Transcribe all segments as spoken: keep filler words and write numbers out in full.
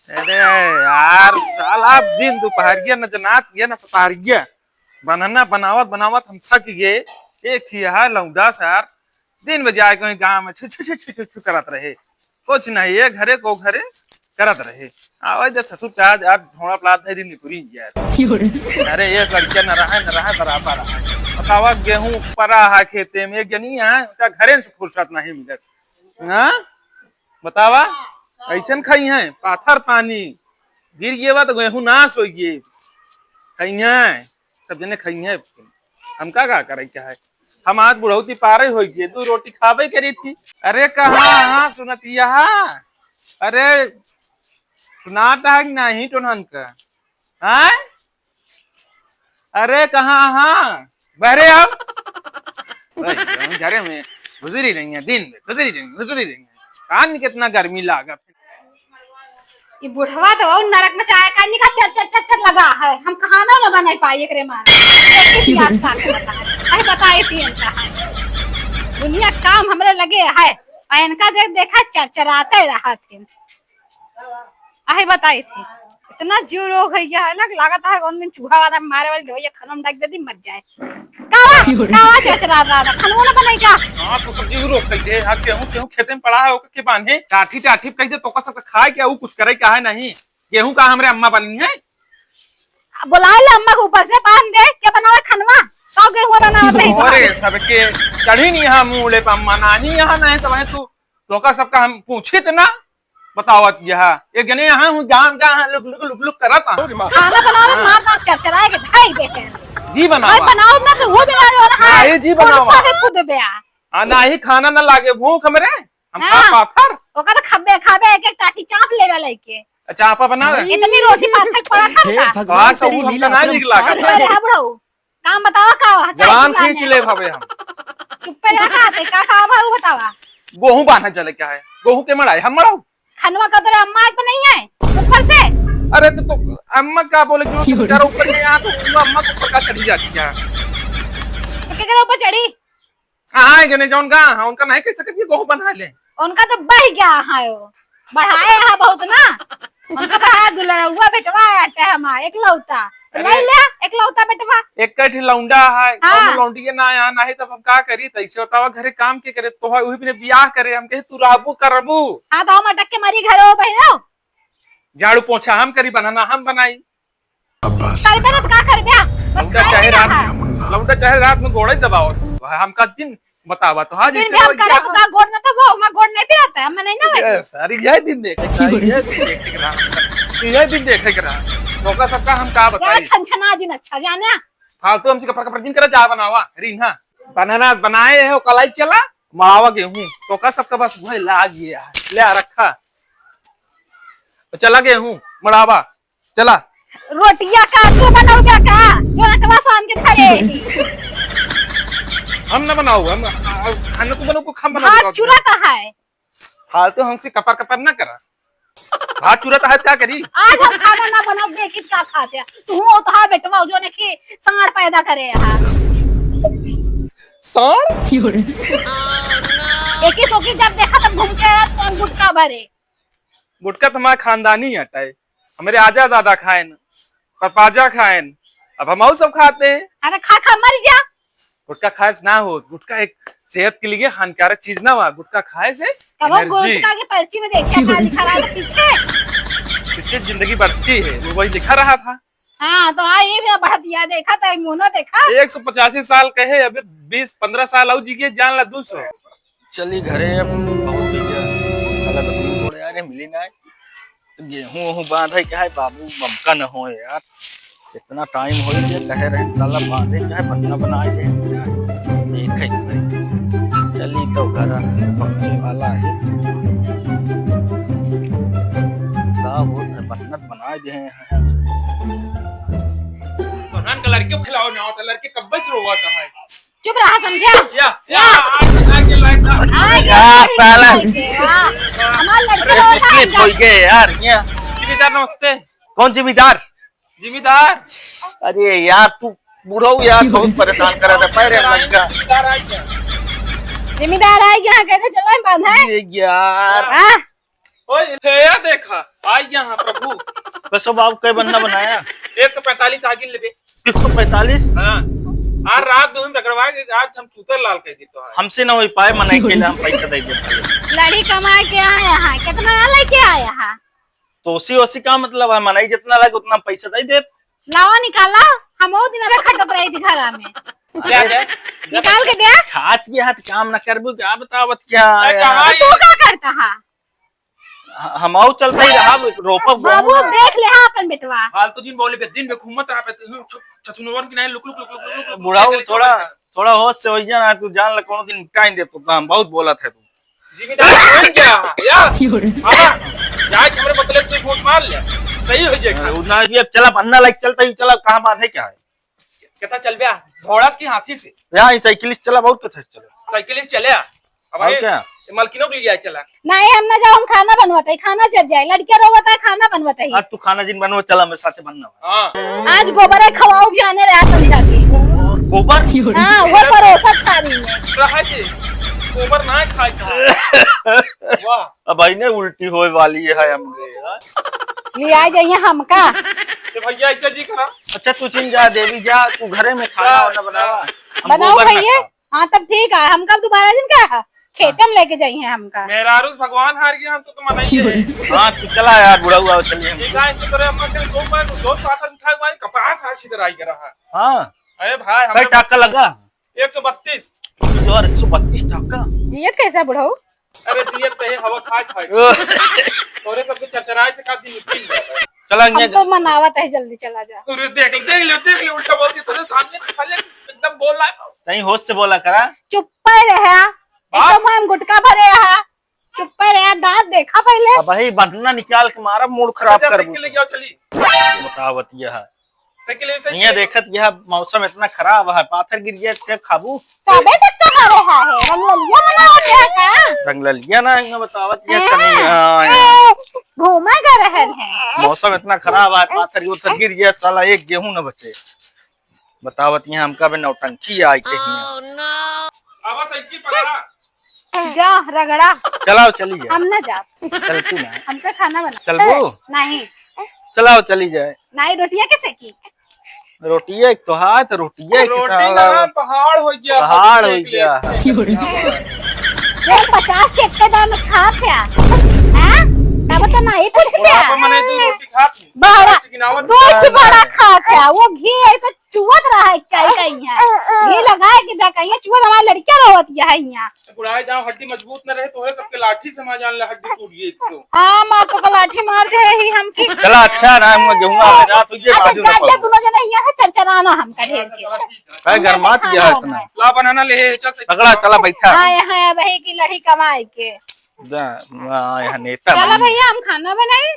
अरे यार, साला दिन दुपहरिया न जनात ये न सपहरिया। बनना बनावत बनावत हम थक गए। एक ही है लौंडा सार, दिन में जाए कहीं गाँव में छु छु छु छु छु छु करत रहे। कुछ नहीं, ये घरे को घरे करत रहे। आवे जब ससुर का आज, आज ढोड़ा प्लाट है दिन निकुरी यार। अरे ये लड़किया न रहा, न रहा, बराबर है। बतावा, गेहूं परा है खेते में, एक जनी है, उनका घरे से फुर्सत नहीं मिलत। हाँ? बतावा, कैसन खाई हैं? पाथर पानी गिर गए बा तो गेहूं नाश हो गए। खाई हैं, सब जने खाई हैं। हमका का करे के है? हम आज बुढ़ौती पारे हो गए, दो रोटी खाबे करी थी। अरे कहाँ, हाँ, सुनतिया? अरे सुनाता है कि नहीं टोनहन का? हाँ? अरे कहाँ, हाँ? बहरे आओ। ओए, हम घरे में गुजरी रही हैं, दिन में गुजरी रही हैं, गुजरी रही हैं। कान में कितना गर्मी लागत है। ये बुढ़वा तो और नरक में चाहे का निका चर चर चर चर लगा है। हम खाना न बना पाई एकरे मारे। कैसे पियास काटे बता है। अरे बताए थी इनका है। दुनिया काम हमरे लगे है। और इनका देख देखा चर चराते रहा थे। आहे बताई थी, इतना जोर हो गई है ना, लागत है कौन दिन चूहा वाला मारे वाली दवाई खाना में डाल दे दी, मर जाए। कावा, कावा चचरा रहा था, खाना ना बनाई का? हाँ, तो सब्जी रोक कर दे, हाँ, गेहूं, गेहूं खेते में पड़ा है, ओके के बांधे, टाठी, टाठी कह दे, तो का सबका खाए क्या, वो कुछ करे क्या है नहीं? गेहूं का हमरे अम्मा बनी है? बुला ले अम्मा को ऊपर से, बांध दे, क्या बनावे खनवा? का गेहूं बनावत रही अरे, तुम्हारे? सबके चढ़ी नहीं है मूड़े पर अम्मा, नानी यहाँ नहीं, तो वहीं तू, तो का सबका हम पूछित ना, बतावत यह। एक जने यहाँ हूँ, जान का है, लुक, लुक, लुक, लुक करत है। खाना बनावे हाँ। मार दांत चरचराए के धाई देखे। जी बनावा। भाई बनाओ ना तो वो भी लाओ ना। हाँ, ये जी बनावा। कौन सा भी खुद बे आ? आ, ना ही खाना ना लागे भूख हमरे। हम हाँ। खा पाथर। ओका तो खाबे, खाबे एक एक टाठी चाप लेवे लइके। अच्छा, आपा बना दे। इतनी रोटी पाथर पड़ा था हे का? भगवान, हाँ, सब तेरी हमका लीला ना अपरंपार निक लागत है। अरे, हाँ, बुढ़ऊ। काम बतावा का हुआ? जबान चाय खींच पिलाने। ले भावे हम। चुप्पे रहा का ते, का खावा भाऊ बतावा? गोहूं बान्हा चले क्या है? गोहूं के मड़ाई, हम मड़ाऊ? खनवा का तोरे अम्मा एक तो नहीं है, ऊपर से। अरे तो, तो अम्मा का बोले, जो क्यों? बेचारा ऊपर के यहाँ तो वो अम्मा के ऊपर का चढ़ी जाती है। तो के करे ऊपर चढ़ी? हाँ, हाँ, गने जौन का, हाँ, उनका नहीं कह सकत, ये गोहूं बन्हा ले। उनका तो बह गया है वो। बढ़ाए है बहुत ना। उनका तो है दुलरउआ बेटवा आटे हमार, एकलौता। तो अरे। ले ले, एकलौता बेटवा। एक कठी लौंडा है, हाँ। कौनो लौंडिये ना आया, नहीं तब हम का करी, तैसे बतावा घरे काम के करे, तो है, वही बिने बियाह करे, हम कहे, "तू रहबू करबू?" हाँ, तो हम अटक के मरी घरे हो बहिनो। झाड़ू पोछा हम करी, बनाना हम बनाई। अब बस। करबे ना तो का करबे? बस लौंडा खाए चाहे ना रात है। में, लौंडा चाहे रात में गोड़े दबाओ। वह हमका दिन बतावा तो, हाँ, दिन जैसे में हम वो करब क्या तो का गोड़ ना दबाओ, मैं गोड़ नहीं पिराता है, मैं नहीं ना ये वैसे। सारी यह दिन देखे का, यह दिन देखे के रहा। यह दिन देखे के रहा। तो का सबका हम का यार बताई? छनछना जिन अच्छा जाने। फालतू हमसे कपर कपर जिन करा, जा बनावा, रीन, हाँ। बनाना बनाए है, कलाई चला, मड़ावा गेहूं। तो का सबका बस वही लाग गया है। ले आ रखा। तो चला गेहूं, मड़ावा। चला। रोटिया का तू बनौबे का? जो रटवा सान के धरे ही। हम ना बनाऊ, हम, आ, खाना तू बनाऊ, हम बनाऊ, भात बनाऊ। चुरत है। फालतू हमसे कपर कपर ना करा। भात चुरत है, का करी? आज हम खाना ना बनाऊ, देखी का खाते हैं। तू हो तो हाँ बेटवा, जो ने की सांड पैदा करे है। सांड? एक ही सोकी जब देखा तब घूम के तो गुटका भरे। गुटका तो हमारे खानदानी हटे। हमरे आजा दादा खाएन, पपाजा खाएन, अब हमहू सब खाते हैं। अरे खा खा मर जा। गुटखा खाए से ना हो, गुटखा एक सेहत के लिए हानिकारक चीज ना हुआ। गुटखा खाए से तब वो energy। गुटखा के पर्ची में देखिया का लिखा रहा था पीछे। इससे जिंदगी बढ़ती है, वो वही लिखा रहा था। हाँ, तो हाँ, ये भी बढ़ दिया, देखा था, मोनो देखा। एक सौ पचासी साल कहे, अभी बीस पन्द्रह साल और जी के जान ला दो सौ। चली घरे अब, बहुत भैया, साला दतुई कोड़े आ रहे, मिली ना। तो गेहूं वहूं बांधे के है, बाबू ममका न हो यार, इतना टाइम हो गया, कहे रहे साला बांधे के है, बन्ना बनाए दे यार, देखे के पड़ी। चली तो घर पहुंचे वाला है, का होत है, बन्ना बनाए दे हैं। प्रधान का लड़के खिलाओ ना, तो लड़के कब से रोवा था है। चुप रहा, समझा? या, या, या। आ, आ, आ, के लायक ना। आ, या, या, साला। के, वाह। हमार लड़का अरे, होता है, कितने कोई के यार, ये। जिम्मेदार नमस्ते। कौन जिम्मेदार? जिम्मेदार। अरे यार, तू बुढ़ऊ यार, बहुत परेशान करा था, पैर जिम्मेदार लग गया। जिम्मेदार आ गया। जिम्मेदार आ गया, कहते चलो हम बांधा है। ये यार। हाँ। ओए, हे या देखा, आ गया हाँ प्रभु। कसो बाबू, कै बन्ना बनाया? एक सौ पैंतालीस आगिन लेबे। एक सौ पैंतालीस? हाँ। आज रात में हम रगड़वा के आज हम चूतर लाल कह देतो है। हमसे ना होई पाए, मनई के लिए हम पैसा दे देते हैं। लड़ी कमाए के आया है, कितना लेके आया है? तो उसी, उसी का मतलब है, मनई जितना लगे उतना पैसा दे देत। लावा निकाला, हम वो दिन अबे खटत रही थी घरा में। क्या, क्या? निकाल के दे। खात के हाथ काम ना करबू, क्या बतावत क्या अरे, है? कहाँ तो ये? तू का करता है? ह-, हम आऊ चलते ही रहा, रोपा बाबू, गोहूँ। देख ले, हाँ, अपन बेटवा। फालतू जिन बोले बे, दिन में घूमत रहा बे, तू छ-, छछुनवन की नहीं, लुक, लुक, लुक, लुक, लुक, लुक, बुढ़ाऊ, लुक, लुक, थोड़ा, लुक, लुक। थोड़ा होश से होइया ना, तू जान ले, कोनो दिन मिटाई दे, तू काम बहुत बोलत है तू। जिम्मेदार बन गया है, यार। क्यों रे? हाँ, जाए के हमरे बदले तू वोट मार ले, सही हो जाएगा। उ ना, ये चला, बन्ना लाइक चलता ही चला, कहाँ बात है, क्या है? कितना चलबे? घोड़ा से कि हाथी से? यहाँ ई साइकिल से चला, बहुत कथा से चला। साइकिल से चले आ। अब और ये क्या? ये मलकिनो के लिए चला। नहीं, हम ना जाओ, हम खाना बनवाते हैं, खाना जर जाए, लड़कियाँ रोवत है, खाना बनवाते हैं। आज तू खाना जिन बनवा, चला, मैं साथे बनना। हाँ। आज गोबर है, खवाओ भी आने रहा तुम जाके। गोबर? हाँ, वो परोसा थाली में। रहा जी, गोबर ना खाए था। वाह। अब भाई ने उल्टी होए वाली है हमरे, यार। ले आ जाइए हमका। ए भैया, ऐसा जी करा। अच्छा, तू चिन जा, देवी जा, तू घरे में खाना जा, वाना बनावा। जा। हम बनाओ गोबर ना भैया। खाब। हाँ, तब ठीक है, हमका दोबारा दिन का है? खेते में लेके जाइए हमका। मेहरारू से भगवान हार गया, हम तो, तो मनाइए। हाँ, तू चला यार, बुढ़ऊ आओ, चलिए हम। ये गाय से तोरे अम्मा के दो पैर, दो पाथर उठा के मारे, कपास आज इधर आई करा है। हाँ। अरे भाई, भाई, हमरे टाका लगा? एक सौ बत्तीस। यार, एक सौ बत्तीस टाका? जियत कैसा बुढ़ऊ? अरे जियत तो है, हवा खाए खाए। ओह। तोरे सबके चरचराए से का दिन निकल जाता है। चला, हम ये तो मनावत है, जल्दी चला जा। अरे देख, देख ले, देख ले, उल्टा बोल दिया तोरे सामने, साले एकदम बोल रहा है। कहीं होश से बोला करा। चुप्पे रहा। बाप। एकदम हम गुटखा भरे रहा। चुप्पे रहा, दाँत देखा पहले। अब भाई बटना निकाल के मारा, मूड खराब अच्छा, कर साइकिल लेके आओ, चली। बतावत यह। साइकिल, साइकिल। यहाँ देखत यह मौसम इतना खराब है, पाथर गिर गया, क्या खाबू? तबे तक कहाँ रहा है, रंगललिया मनावत है का? रंगललिया ना, यहाँ बतावत यह हैं? कहीं यहाँ है। घूमा कर रहल है। मौसम इतना खराब है, पाथर उथर गिर गया, साला एक गेहूं न बचे। बतावत यहाँ हमका भी नौटंकी आई के हियाँ। आवा साइकिल पकड़ा। जा, रगड़ा। चलाओ, चली जा। हम ना जाब। चल तू ना। हमका खाना बना। चलबू? नहीं। चलाओ, चली जाए। नहीं, रोटिया कैसे की? रोटिया एक तो हाथ, रोटिया एक रोटी साला ना, पहाड़ हो गया, पहाड़ हो गया। जो पचास ठेके दाम में खात है, हैं? तब तो नहीं पूछते हैं। बुढ़ापा में नहीं तू रोटी खात है। बड़ा, रोटी गिनावत दो है। बड़ा खात है, वो घी ऐसे चुवत रहा है, चाय का यहाँ। ये लगाए के जा कहीं, चुवत हमारे लड़कियाँ रोवत यहाँ, यहाँ। बुढ़ाए जाओ, हड्डी मजबूत न रहे, तोहरे सबके लाठी से मार जान ले, हड्डी टूट गई तो। हाँ, मार तो का लाठी मार दे ही हम की। चला, अच्छा ना, हम गेहूं आ रहा, तू ये अच्छा, बाजू जा, रखो। जा, दोनों जने यहाँ से चरचराना हमका ढेर के। अच्छा, चला, ठीक है। भाई, हमका गरमात खाना गया है होना इतना। है। ला बनाना ले, चल, चल। पकड़ा, चला, बैठा। हाँ, यहाँ वही की लड़ी कमाए के। जा, हाँ, यहाँ नेता चला बनी। भैया, हम खाना बनाई।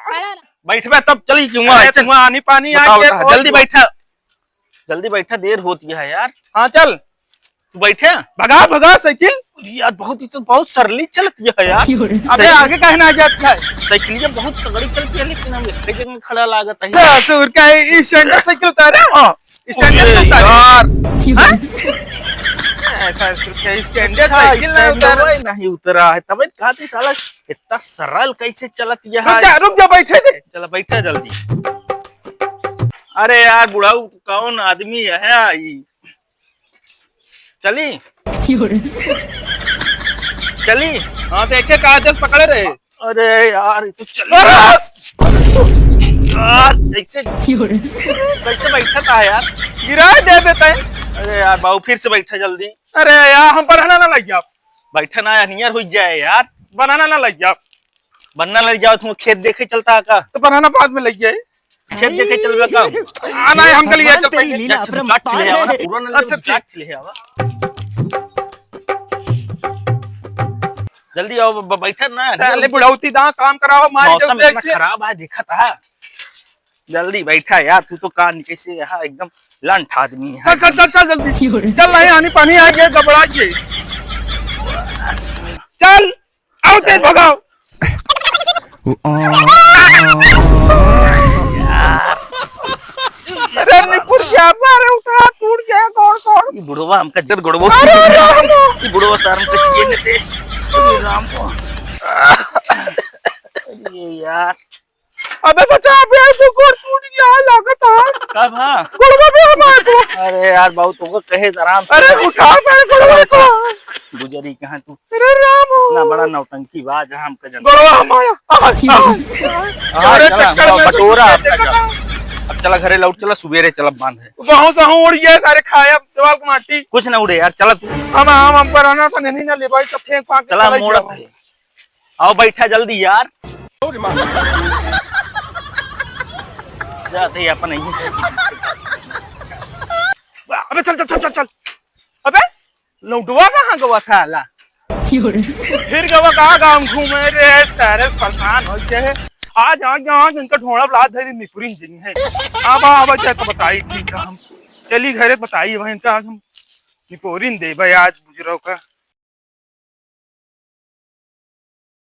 खड़ा रह। बैठबे तब चली, क्यों अरे, ऐसे? तुम आनी पानी आ बताओ, गया, बताओ, तो जल्दी बैठा। जल्दी बैठा, देर होती है यार। हाँ, चल। तू बैठे? भगा, भगा साइकिल। यार, बहुत ही तो, बहुत सरली चलती है यार। अबे, आगे काहे ना जात है? साइकिलिया बहुत तगड़ी चलती है, लेकिन हम एक जगह खड़ा लागत है। ससुर का स्टैंडर्ड साइकिल उतारे? हाँ, स्टैंडर्ड अरे उतारे। यार। हाँ? ऐसा ससुर का स्टैंडर्ड अच्छा, साइकिल ना स्टैंडर्ड उतारे। नहीं उतरा है, तब कहा थी साला इतना सरल कैसे चलत यह रुक है? जा, रुक जा, बैठे दे। चला, बैठा जल्दी। अरे यार, बुढ़ऊ कौन आदमी है ई? चली? क्यों रे? चली? हाँ, तो एके कागज पकड़े रहे। अरे यार, ये तो चली। अरे! यार, कैसे, क्यों रे? कैसे बैठा था यार? गिरा दे देता है। अरे यार, बाबू, फिर से बैठा जल्दी। अरे यार, हम बनाना ना लग जाओ। बैठा ना, अनियर हो जाए यार। बनाना ना लग जाओ। बन्ना लग जाओ, तुम खेत देखे चलता है का? तो बनाना बाद में लग जाए। खेत देखे चलबे का? आना है, हमके लिए भगवान चल तेरी पहले। लीला अच्छा, तू अपरंपार चाट खिले आवा ना, है। पूरा ना अच्छा, चाट खिले आवा। जल्दी आओ, ब-, बैठा ना। साले बुढ़ौती दा काम कराओ, मार मौसम इतना खराब है, देखा था। जल्दी बैठा यार, तू तो कान कैसे यहाँ एकदम लंठ आदमी है। चल, चल, चल, चल जल्दी। क्यों रे? चल, नहीं, आनी पानी आ गया, घबरा गए। चल। आओ तेज भगाओ। अरे निपुर गया, मारे उठा, टूट गया, कौन, कौन? ई बुढ़वा हमका जद गोड़बो। अरे राम। ई बुढ़वा सार हमका छिए लेते। अरे राम। अरे यार। यार। अबे बचा बे, तू गोड़ टूट गया है, लागत है। कब? हाँ। गोड़वा बे हमारे को। अरे यार, बाबू, तुमको कहे आराम से। अरे उठा बे गोड़वा को। गुजरी कहाँ तू? अरे राम हो। ना बड़ा नौटंकी बाज है, हमका जन। गोड़वा हमारा। हाँ, अरे चला, चक्कर में बटोरा तू अपना देखा। अब चला घरे लौट, चला, सुबेरे चला बांध है। गाँव से हूँ उड़ गया, सारे खाया दीवार को माटी। कुछ ना उड़े यार, चला तू। हम, हम, हम पर आना था, नहीं ना ले भाई, सब फेंक फांक के चला चला मोड़ गया। पे। आओ बैठा जल्दी यार। जाते ही अपन यहीं से। अबे चल, चल, चल, चल, चल। अबे लौटवा कहाँ गवा था आला? फिर गवा कहाँ गाँव घूमे रे, सारे परेशान हो गए हैं। आज, आज, आज इनका ढोंड़ा लात धरी निपुरिन जिन है। अब, अब क्या तो बताई थी हम। चली घरे बताई वहीं का हम निपोरिन दे भाई आज बुजरो का।